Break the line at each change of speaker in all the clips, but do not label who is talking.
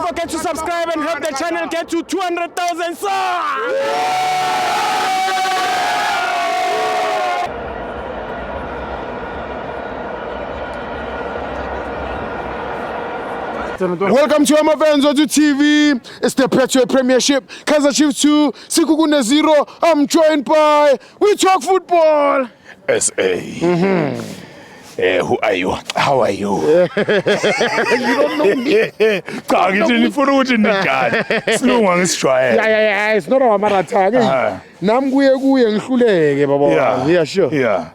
forget to subscribe and help the channel get to 200,000 subs. Welcome to Amavenzo to TV. It's the Betway Premiership. Kaizer Chiefs 2, Sekhukhune 0. I'm joined by We Talk Football.
SA. Who are you? How are you?
You don't know me.
Cha, ngithi nifuna ukuthi nijani. Silunga ngisijwayele.
Yeah. It's not our marathon.
Ah.
Nami kuye ngihluleke baba. Yeah, sure.
Yeah.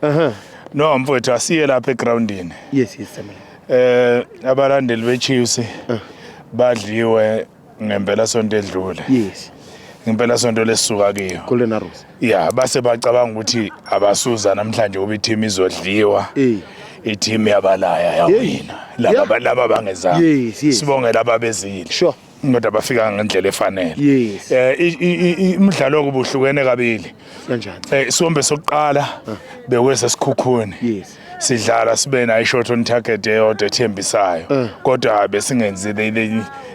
No, mfowethu, asiye lapha egroundini.
Yes, Samuel.
Abalandeli beChiefs badliwe ngempela sonto edlule. Ngempela sonto lesisuka kiyo.
Golden Arrows.
Yeah, base bacabanga ukuthi abasuza namhlanje ngoba i-team izodliwa. I-team yabalaya yawina. Laba laba bangezanga. Sibonge laba bezile. Kodwa bafika ngendlela efanele. Imidlalo kubuhlukene kabili.
Kanjani?
Isiwombe sokuqala bekwese Sekhukhune. Sidlala sibe nayo shot on target eyodwa ethembisayo. Kodwa besingenzi,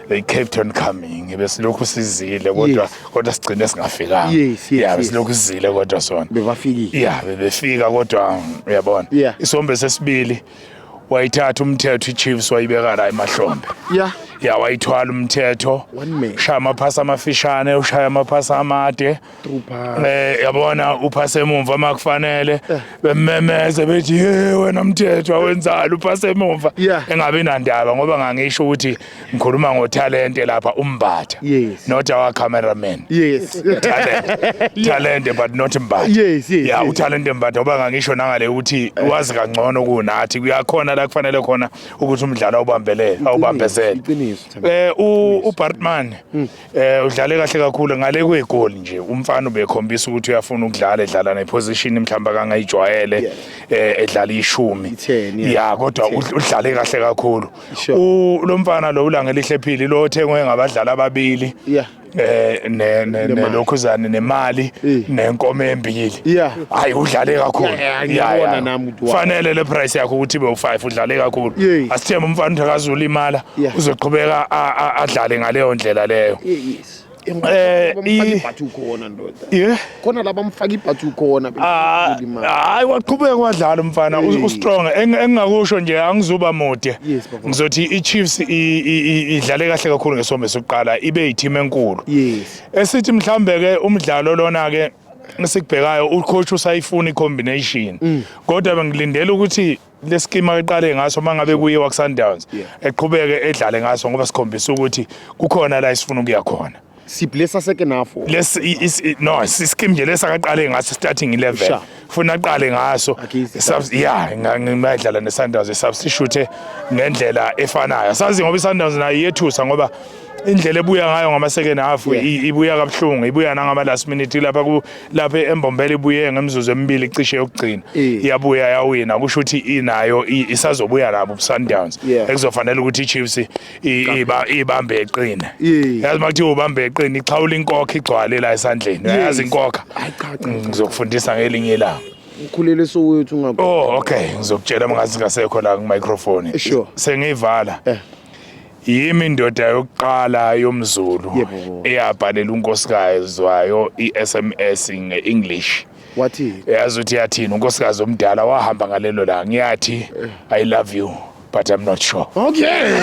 they kept on coming. Besilokhu sizile kodwa kodwa sigcine singafikanga. Yeah, besilokhu sizile kodwa sona.
Bebafikile.
Yeah, bebefika kodwa uyabona. Isiwombe sesibili wayithatha uMthethwa iChiefs wayibeka la emahlombe. Yeah, wayithwala uMthethwa.
One man.
Ushaya amaphasi amafishane, ushaya amaphasi amade.
Through pass.
Yabona uphase emumva makufanele. Bememeze bethi hey wena Mthethwa awenzani uphase emumva. Engabi nandaba ngoba ngangisho ukuthi ngikhuluma ngotalente lapha uMbatha. Not our cameraman. Talent. Talent but not Mbatha. Yeah, utalente Mbatha ngoba ngangisho nangale ukuthi wazi kangcono kunathi. Kuyakhona la kufanele khona ukuthi umdlalo awubambelele, awubambezele.
Iqiniso.
uBartman udlale kahle kakhulu ngale kwegoli nje. Umfana ubekhombisa ukuthi uyafuna ukudlala, edlala neposition mhlawumbe akangayijwayele, edlala ishumi.
I-ten, yeah.
Yeah, kodwa udlale kahle kakhulu. Lo mfana lo uLangelihle Phili lo othengwe ngabadlali ababili. Nelokhuzane nemali nenkomo embili. Hayi udlale kakhulu.
Ngiyabona nami ukuthi wow.
Fanele le price yakho ukuthi ibe u5, udlale kakhulu. Asithembe umfana ukuthi akazulimala, uzoqhubeka adlale ngaleyo ndlela leyo.
Yes. Bamfaka ibhathu khona ndoda. Khona la bamfaka ibhathu khona, bemfaka.
Hayi waqhubeka wadlala umfana, ustrong. Engingakusho nje angizuba mude.
Yes, baba.
Ngizothi iChiefs idlale kahle kakhulu ngesombe sokuqala, ibe yiteam enkulu. Esithi mhlambe ke umdlalo lona ke esikubhekayo ucoach usayifuna icombination. Kodwa bengilindele ukuthi leschema eqale ngaso mangabe kuyiwa ku Sundowns eqhubeke edlale ngaso ngoba sikhombisa ukuthi kukhona la isifuna ukuya khona.
Siblesa second half.
No, scheme nje lesakaqale ngaso starting 11. Funa aqale ngaso.
Against
Yeah, ngimadlala ne Sundowns substitute ngendlela efanayo. Sazi ngoba iSundowns nayo iyethusa ngoba indlela ebuya ngayo ngama second half ibuya kabuhlungu, ibuya nangama last minute lapha ku lapha eMbombela ibuye ngemizuzu emibili cishe yokugcina. Iyabuya yawina, kusho ukuthi inayo isazobuya nabo Sundowns. Ekuzofanele ukuthi iChiefs ibambe eqine. Yazi makuthiwa ubambe eqine ixhawula inkokha igcwale la esandleni. Yazi inkokha.
Hayi, cha, cha, cha.
Ngizokufundisa ngelinye ilanga.
Ukhulele Soweto ungakho.
Oh, okay. Ngizokutshela mangathi ngasekho la ku microphone. Sengiyivala. Yimi indoda yokuqala yomZulu eyabhalela unkosikazi wayo i-SMS nge-English.
Wathi?
Yazi ukuthi yathini unkosikazi omdala wahamba ngalelo langa. Ngiyathi I love you but I'm not sure.
Okay.